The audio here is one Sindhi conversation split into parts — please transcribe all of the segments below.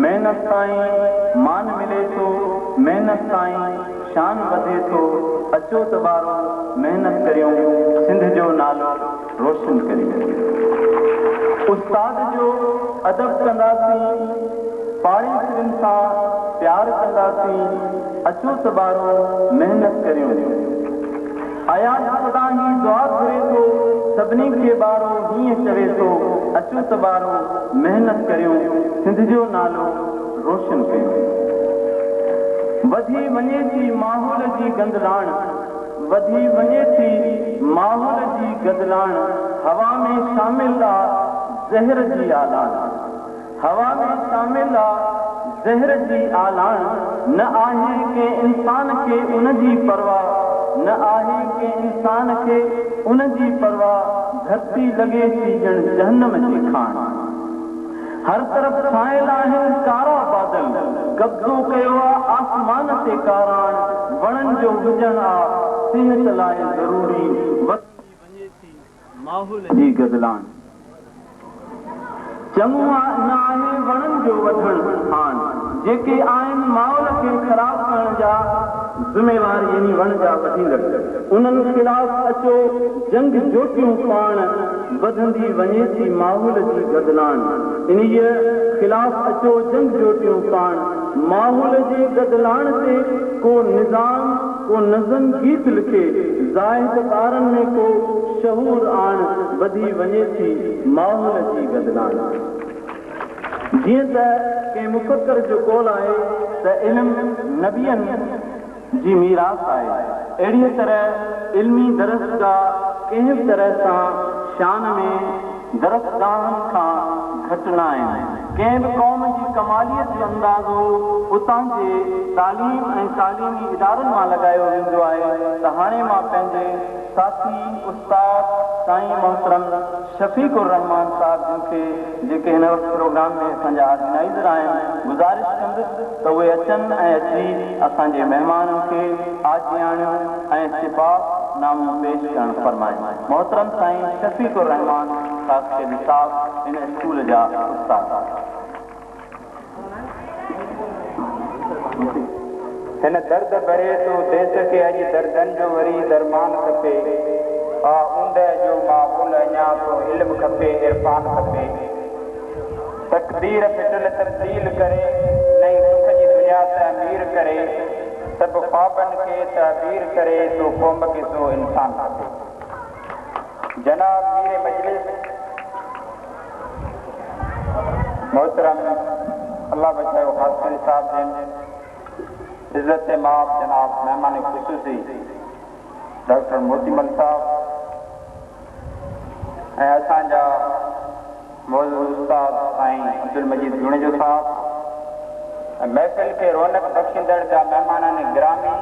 محنت سان ئي مان ملي ٿو، محنت سان ئي شان وڌي ٿو، اچو ته ٻارو محنت ڪريون، سنڌ جو نالو روشن ڪريون. استاد جو ادب ڪنداسين، پاڙيسرين سان پيار ڪنداسين، اچو ته ٻارو محنت ڪريون. اياز سدا هي دعا گهري ٿو، سڀني کي ٻارو هيئن چوي ٿو، اچو ته ٻارو محنت ڪريون، سنڌ جو نالو روشن ڪيون. وڌي وڃي ٿي ماحول جي گندلاڻ، وڌي وڃي ٿي ماحول جي گدلاڻ، هوا ۾ شامل آ زهر جي آلاڻ. هوا ۾ شامل آ زهر جي آلاڻ، نه آهي ڪنهن انسان کي ان جي پرواهه، نه آهي ڪنهن انسان کي ان جي پرواهه، ڌرتي لڳي ٿي ڄڻ جهنم جي کاڻ. هر طرف ڇانيل آهن ڪارا بادل، قبضو ڪيو آ آسمان تي ڪاراڻ، وڻن جو هجڻ آ صحت لاء ضروري، وڌندي وڃي ٿي ماحول جي گدلاڻ. چڱو نه آهي وڻن جو وڌڻ هاڻ. جيڪي آهن ماحول کي خراب ڪرڻ جا ذميوار يعني وڻ جا وڍيندڙ. انهن خلاف اچو جنگ جوٽيون پاڻ. وڌندي وڃي ٿي ماحول جي گدلاڻ. انهيء خلاف اچو جنگ جوٽيون پاڻ. ماحول جي گدلاڻ تي ڪو نظام ڪو نظم گيت لکي، زاهد ٻارن ۾ ڪو شعور آڻ، وڌي وڃي ٿي ماحول جي گدلاڻ. جيئن ته ڪنهن مفڪر جو قول آهي ته علم نبين جي ميراث آهي، اهڙيء طرح علمي درسگاهه ڪنهن به طرح سان شان ۾ درسگاهن کان گهٽ نه آهن. ڪنهن به قوم جي ڪماليت جو اندازو اتان جي تعليم ۽ تعليمي ادارن مان لڳايو ويندو آهي ته هاڻي مان پنهنجي ساٿي استاد سائين محترم شفيق الرحمان صاحب جن کي جيڪي هن وقت پروگرام ۾ اسان جا آرگنائيزر آهن گذارش ڪندس ته اهي اچن ۽ اچي اسان جي مهمانن کي آجياڻو ۽ سپاس نامو پيش ڪرڻ فرمائن. محترم سائين شفيق الرحمان خاصخيلي صاحب هن اسڪول جا استاد. هن درد ڀري تو ديس کي اڄ دردن جو وري درمان کپي. آ اوندهه جو ماحول اڃا ٿو علم کپي عرفان کپي. تقدير ڦٽل تبديل ڪري نئين سک جي دنيا تعمير ڪري سڀ خوابن کي تعبير ڪري تو قوم کي سو انسان کپي. جناب مير مجلس محترم الله بچايو خاصخيلي صاحب جن، عزت مآب جناب مهمان خصوصي ڊاڪٽر موتي مل صاحب ۽ اسان جا معزز استاد سائين عبدالمجيد جوڻيجو صاحب ۽ محفل کي رونق بخشيندڙ ٻيا مهمانان گرامي،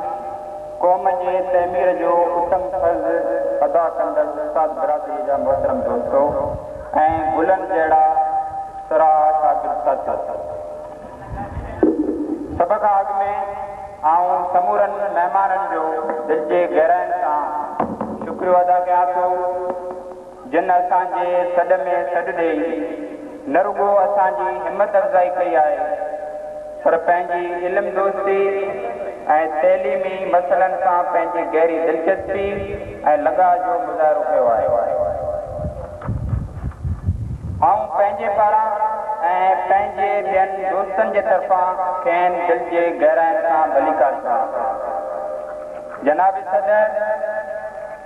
قوم جي تعمير جو اتم فرض ادا ڪندڙ استاد برادريء جا محترم دوستو ۽ گلن جهڙا سرها شاگرد ساٿيو! سڀ کان اڳ ۾ آئون سمورن مهمانن جو دل جي گهراين سان شڪريو ادا ڪيان ٿو، جن اسان جي سڏ ۾ سڏ ڏيئي نه رڳو اسان جي همت افزائي ڪئي آهي، پر پنهنجي علم دوستي ۽ تعليمي مسئلن سان پنهنجي گهري دلچسپي ۽ لڳاء جو مظاهرو ڪيو آهي. آئون پنهنجي پاران ۽ پنهنجي ٻين دوستن جي طرفان کين دل جي گهراين سان ڀليڪار چوان ٿو. جناب صدر،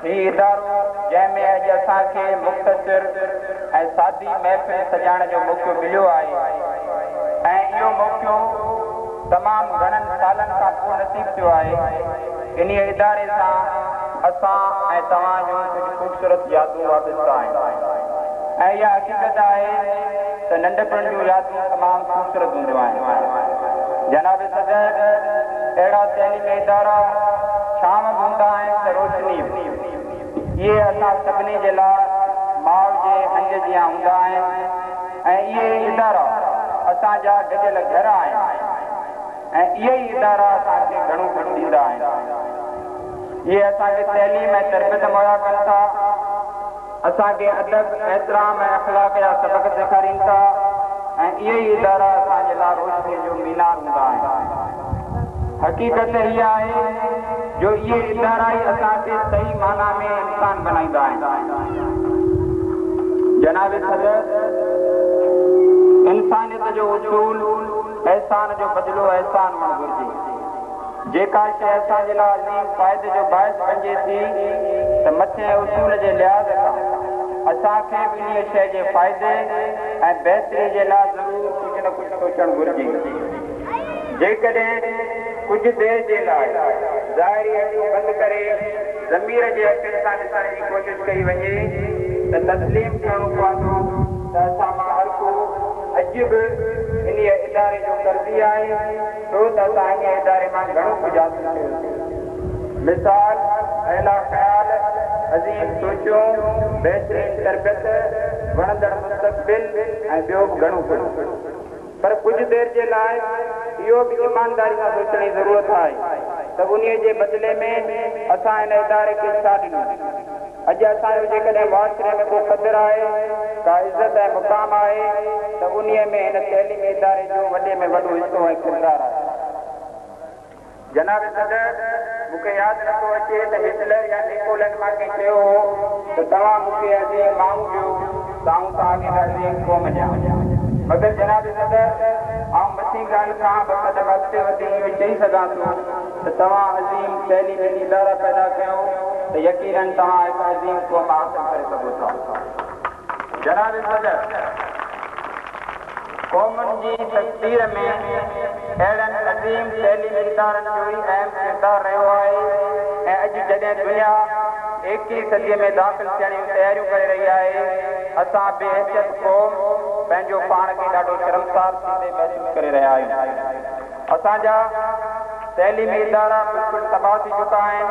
هي ادارو جنهن ۾ اڄ اسان کي مختصر ۽ سادي محفل سجائڻ جو موقعو مليو آهي ۽ اهو موقعو تمام گهڻن سالن کان پوء نصيب ٿيو آهي، انهيء اداري سان اسان ۽ توهان جون ڪجهه خوبصورت يادون وابسته آهن ۽ اها حقيقت آهي ته ننڍپڻ جون يادون تمام خوبصورت هونديون آهن. جناب صدر، اهڙا تعليمي ادارا ڇانو به هوندا آهن ته روشني به. اهي اسان سڀني جي لاء ماء جي هنج جيان هوندا آهن ۽ اهي ادارا اسان جا گڏيل گهر آهن ۽ اهي ئي ادارا اسان کي گهڻو ڪجهه ڏيندا آهن. اهي اسان کي تعليم ۽ تربيت مهيا ڪن ٿا. اسان کي ادب، احترام ۽ اخلاق جا سبق سيکارين ٿا ۽ اهي ئي ادارا اسان جي. لاء روشنيء جو مينار هوندا آهن. حقيقت هيء آهي جو اهي ادارا ئي اسان کي صحيح معنيٰ ۾ انسان بنائيندا آهن. جناب صدر، انسانيت جو اصول احسان جو بدلو احسان هئڻ گهرجي. جيڪا شيء اسان جي لاء عظيم فائدي جو باعث بنجي ٿي ته مٿئين اصول جي لحاظ کان اسان کي به انهيء شيء جي فائدي ۽ بهتريء جي لاء ضرور ڪجهه نه ڪجهه سوچڻ گهرجي. جيڪڏهن ڪجهه دير جي لاء ظاهري اکيون بند ڪري ضمير جي اکين سان ڏسڻ جي ڪوشش ڪئي وڃي ته تسليم ڪرڻو پوندو ته اسان مان هر ڪو اڄ به انهيء اداري جو قرضي آهي، ڇو ته اسان انهيء اداري مان گهڻو ڪجهه حاصل ڪيوسين. مثال، اعليٰ خيال، عظيم سوچون، بهترين تربيت، وڻندڙ مستقبل ۽ ٻيو به گهڻو ڪجهه. پر ڪجهه دير جي لاء اهو به ايمانداري سان سوچڻ جي ضرورت آهي ته انهيء جي بدلي ۾ اسان هن اداري کي ڇا ڏنو؟ اڄ اسان جو جيڪڏهن معاشري ۾ ڪو قدر آهي، ڪا عزت ۽ مقام آهي ته انهيء ۾ هن تعليمي اداري جو وڏي ۾ وڏو حصو ۽ ڪردار آهي. جناب صدر، مون کي ياد نه ٿو اچي ته هٽلر يا نيپولن مان ڪنهن چيو هو ته توهان مون کي عظيم ماڻهو ڏيو ته آئون توهان کي هڪ عظيم قوم ڏيان. مگر جناب صدر، آئون مٿين ڳالهه کان ٻه قدم اڳتي وڌي اهو چئي سگهان ٿو ته توهان عظيم تعليمي ادارا پيدا ڪيو ته يقيناً توهان هڪ عظيم قوم حاصل ڪري سگهو ٿا. جناب صدر، قومن جي تقدير ۾ اهڙن عظيم تعليمي ادارن جو ئي اهم ڪردار رهيو آهي ۽ اڄ جڏهن دنيا ايڪيهين صديء ۾ داخل ٿيڻ جون تياريون ڪري رهي آهي، اسان بي حيثيت قوم پنهنجو پاڻ کي ڏاڍو شرمسار ٿيندي محسوس ڪري رهيا آهيون. اسان جا تعليمي ادارا بلڪل تباهه ٿي چڪا آهن،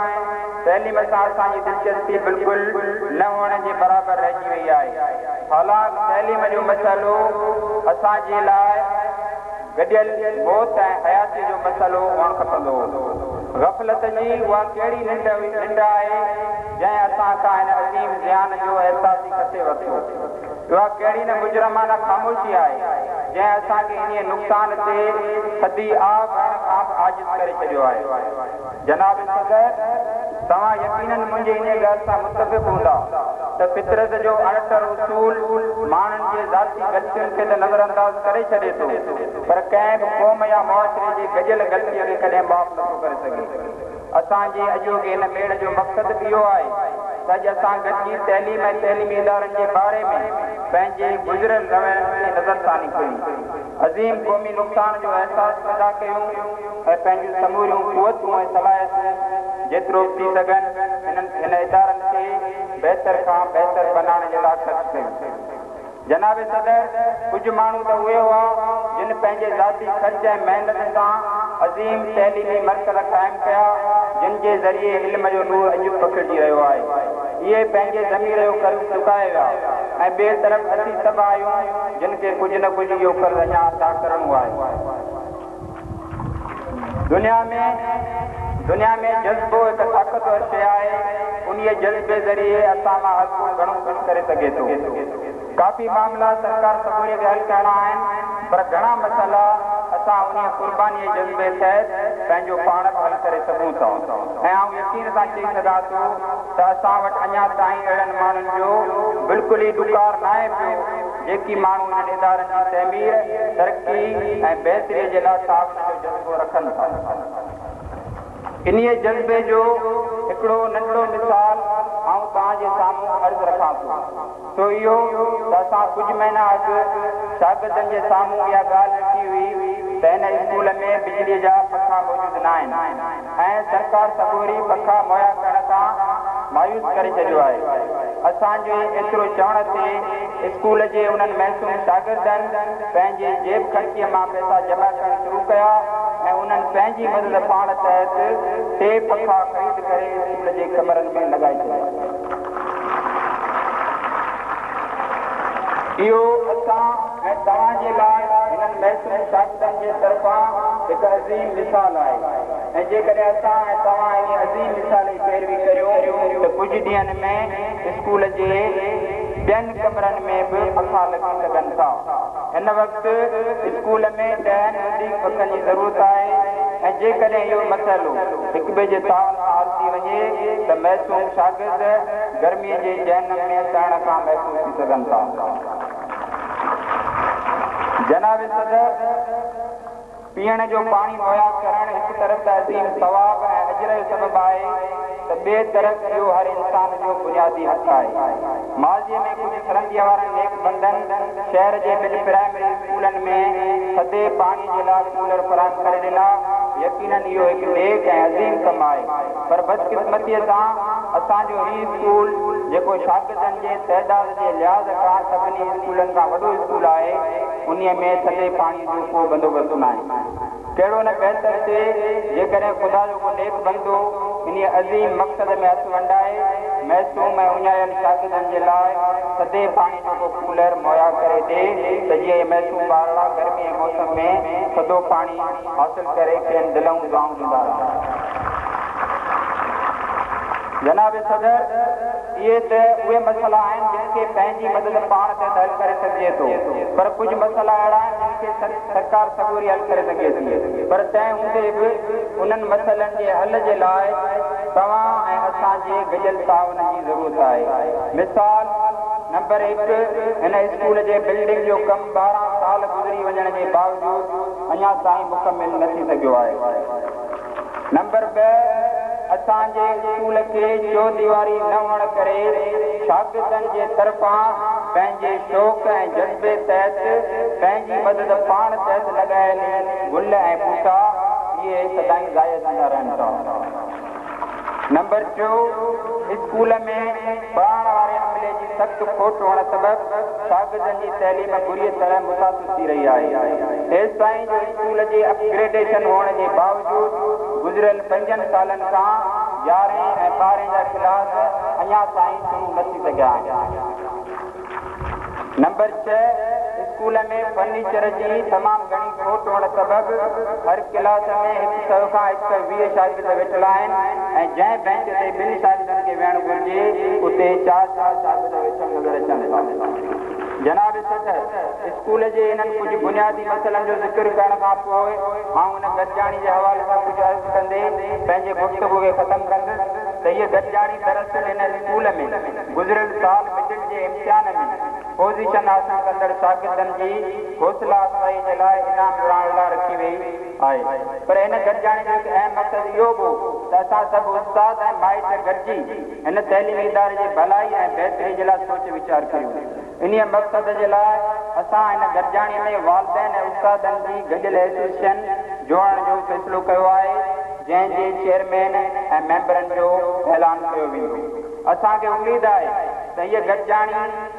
تعليم سان اسان جي دلچسپي بلڪل نه هئڻ جي برابر رهجي وئي آهي، حالانڪ تعليم جو مسئلو اسان جي لاء گڏيل موت ۽ حياتيء جو مسئلو هئڻ کپندو هو. غفلت جي اها ڪهڙي ننڊ ننڊ آهي، جنهن اسان کان هن عظيم زيان جو احساس ئي کسي ورتو. اها ڪهڙي نه مجرمانه خاموشي آهي، جنهن اسان کي انهيء نقصان تي ٿڌي آه ڀرڻ کان به عاجز ڪري ڇڏيو آهي. جناب صدر، توهان يقيناً منهنجي انهيء ڳالهه سان متفق هوندا ته فطرت جو اڻٽر اصول ماڻهن جي ذاتي غلطين کي ته نظرانداز ڪري ڇڏي ٿو، پر ڪنهن به قوم يا معاشري جي گڏيل غلطيء کي ڪڏهن معاف نٿو ڪري سگهي. اسان جي اڄوڪي هن ميڙ جو مقصد به اهو آهي ته اڄ اسان گڏجي تعليم ۽ تعليمي ادارن جي باري ۾ پنهنجي گذريل روين تي نظرثاني ڪيون، عظيم قومي نقصان جو احساس پيدا ڪيون ۽ پنهنجون سموريون قوتون ۽ صلاحيتون جيترو به ٿي سگهن هنن هن ادارن کي بهتر کان بهتر بنائڻ جي لاء خرچ ڪيون. جناب صدر، ڪجهه ماڻهو ته اهي هئا، جن پنهنجي ذاتي خرچ ۽ محنت سان عظيم تعليمي مرڪز قائم ڪيا، جن جي ذريعي علم جو نور اڄ به پکڙجي رهيو آهي. اهي پنهنجي ضمير جو قرض چڪائي ويا ۽ ٻئي طرف اسين سڀ آهيون، جن کي ڪجهه نه ڪجهه اهو قرض اڃا ادا ڪرڻو آهي. دنيا ۾ دنيا ۾ جذبو هڪ طاقتور شيء آهي، انهيء جذبي ذريعي اسان مان هر ڪو گهڻو ڪجهه ڪري سگهي ٿو. ڪافي معاملا سرڪار سڳوريء کي حل ڪرڻا آهن، پر گهڻا مسئلا اسان انهيء قربانيء جي جذبي تحت پنهنجو پاڻ به حل ڪري سگهون ٿا ۽ آئون يقين سان چئي سگهان ٿو ته اسان وٽ اڃا تائين اهڙن ماڻهن جو بلڪل ئي ڏڪار ناهي پيو، جيڪي ماڻهو انهن ادارن جي تعمير، ترقي ۽ بهتريء جي لاء تعاون جو جذبو رکن ٿا. انهيء جذبي جو هڪڙو ننڍڙو مثال آئون توهان جي سامهون عرض رکان ٿو، سو اهو ته اسان ڪجهه مهينا اڳ شاگردن جي سامهون اها ڳالهه رکي هئي ته هن اسڪول ۾ بجليء جا پکا موجود ناهن ۽ سرڪار سڳوري پکا مهيا ڪرڻ کان مايوس ڪري ڇڏيو آهي. اسان جي ايترو چوڻ تي اسڪول جي انهن معصوم شاگردن پنهنجي جيب خرچيء مان پئسا جمع ڪرڻ شروع ڪيا ۽ انهن پنهنجي مدد پاڻ تحت ٽي پکا خريد ڪري اسڪول جي ڪمرن ۾ لڳائي ڇڏيا. اهو اسان ۽ توهان جي لاء هنن معصوم شاگردن جي طرفان هڪ عظيم مثال آهي ۽ جيڪڏهن اسان ۽ توهان انهي عظيم مثال جي پيروي ڪريون ته ڪجهه ڏينهن ۾ اسڪول جي. ٻين ڪمرن ۾ به پکا لڳي سگهن ٿا. هن وقت اسڪول ۾ ڏهن وڌيڪ پکن جي ضرورت آهي ۽ جيڪڏهن اهو مسئلو هڪٻئي جي تعاون سان حل ٿي وڃي ته معصوم شاگرد گرميء جي جهنم ۾ سڙڻ کان محفوظ ٿي سگهن ٿا. جناب صدر! پيئڻ جو پاڻي مهيا ڪرڻ هڪ طرف ته عظيم ثواب ۽ اجر جو سبب آهي ته ٻئي طرف اهو هر انسان جو بنيادي حق آهي. ماضيء ۾ ڪجهه سرنديء وارن نيڪ بندن شهر جي ٻن پرائمري اسڪولن ۾ ٿڌي پاڻي جي لاء ڪولر فراهم ڪري ڏنا. يقينن اهو هڪ نيڪ ۽ عظيم ڪم آهي پر بدقسمتيء سان اسان جو هي اسڪول جيڪو شاگردن جي تعداد جي لحاظ کان سڀني اسڪولن کان وڏو اسڪول آهي، انهيء ۾ ٿڌي پاڻيء جو ڪو بندوبست ناهي. ڪهڙو نه بهتر ٿئي، جيڪڏهن خدا جو ڪو نيڪ بندو انهيء عظيم مقصد ۾ هٿ ونڊائي، معصوم ۽ اڃايل شاگردن جي لاء ٿڌي پاڻيء جو ڪو ڪولر مهيا ڪري ڏي ته جيئن اهي معصوم ٻارڙا گرميء جي موسم ۾ ٿڌو پاڻي حاصل ڪري کين دلئون دعائون ڏيندا رهن. جناب صدر! اهي ته اهي مسئلا آهن جن کي پنهنجي مدد پاڻ تحت حل ڪري سگهجي ٿو پر ڪجهه مسئلا اهڙا آهن جن کي سرڪار سڳوري حل ڪري سگهي ٿي پر تنهن هوندي به انهن مسئلن جي حل جي لاء توهان ۽ اسان جي گڏيل تعاون جي ضرورت آهي. مثال نمبر هڪ، هن اسڪول جي بلڊنگ جو ڪم 12 سال گذري وڃڻ جي باوجود اڃا تائين مڪمل نه ٿي سگهيو آهي. نمبر ٻه، اسان جي اسڪول کي چوديواري نه هئڻ ڪري شاگردن جي طرفان پنهنجي شوق ۽ جذبي تحت پنهنجي مدد پاڻ تحت لڳايل گل ۽ ٻوٽا اهي سدائين ضايع ٿيندا رهن ٿا. نمبر ٽيو، اسڪول ۾ پڙهائڻ واري عملي جي سخت کوٽ هئڻ سبب شاگردن جي تعليم بريء طرح متاثر ٿي رهي آهي. ايستائين جو اسڪول جي اپ گريڊيشن هئڻ جي باوجود گذريل پنجن سالن کان يارهين ۽ ٻارهين جا ڪلاس اڃا تائين شروع نه ٿي سگهيا آهن. نمبر ڇهه، اسڪول ۾ فرنيچر جي تمام گهڻي کوٽ هئڻ سبب هر ڪلاس ۾ هڪ سئو کان هڪ سئو 20 شاگرد ويٺل آهن ۽ جنهن بينچ تي ٻن شاگردن کي ويهڻ گهرجي اتي چار چار شاگرد ويٺل نظر اچن ٿا. جناب صدر، اسڪول جي انهن ڪجهه بنيادي مسئلن جو ذڪر ڪرڻ کان پوء آئون ان گڏجاڻي جي حوالي سان ڪجهه عرض ڪندي پنهنجي گفتگو کي ختم ڪندس ته هيء گڏجاڻي دراصل هن اسڪول ۾ گذريل سال مڊل جي امتحان ۾ پوزيشن حاصل ڪندڙ شاگردن جي حوصلا افزائي جي لاء انعام ورهائڻ لاء رکي ويئي آهي پر هن گڏجاڻي جو هڪ اهم مقصد اهو به هو ته اسان سڀ استاد ۽ مائٽ گڏجي هن تعليمي اداري جي ڀلائي ۽ بهتري جي لاء سوچ ويچار ڪريون. انهيء مقصد جي لاء اسان هن گڏجاڻي ۾ والدين ۽ استادن جي گڏيل ايسوسيئيشن جوڙڻ جو فيصلو ڪيو آهي جنهن جي چيئرمين ۽ ميمبرن جو اعلان ڪيو ويندو. اسان کي اميد آهي ته هيء گڏجاڻي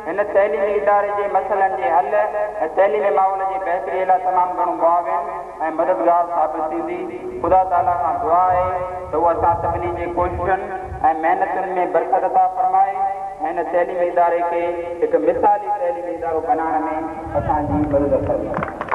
هن تعليمي اداري جي مسئلن جي حل ۽ تعليمي ماحول جي بهتريء لاء تمام گهڻو معاون ۽ مددگار ثابت ٿيندي. خدا تعاليٰ کان دعا آهي ته هو اسان سڀني جي ڪوششن ۽ محنتن ۾ برڪت عطا فرمائي ۽ هن تعليمي اداري کي هڪ مثالي تعليمي ادارو بنائڻ ۾ اسان جي مدد فرمائي.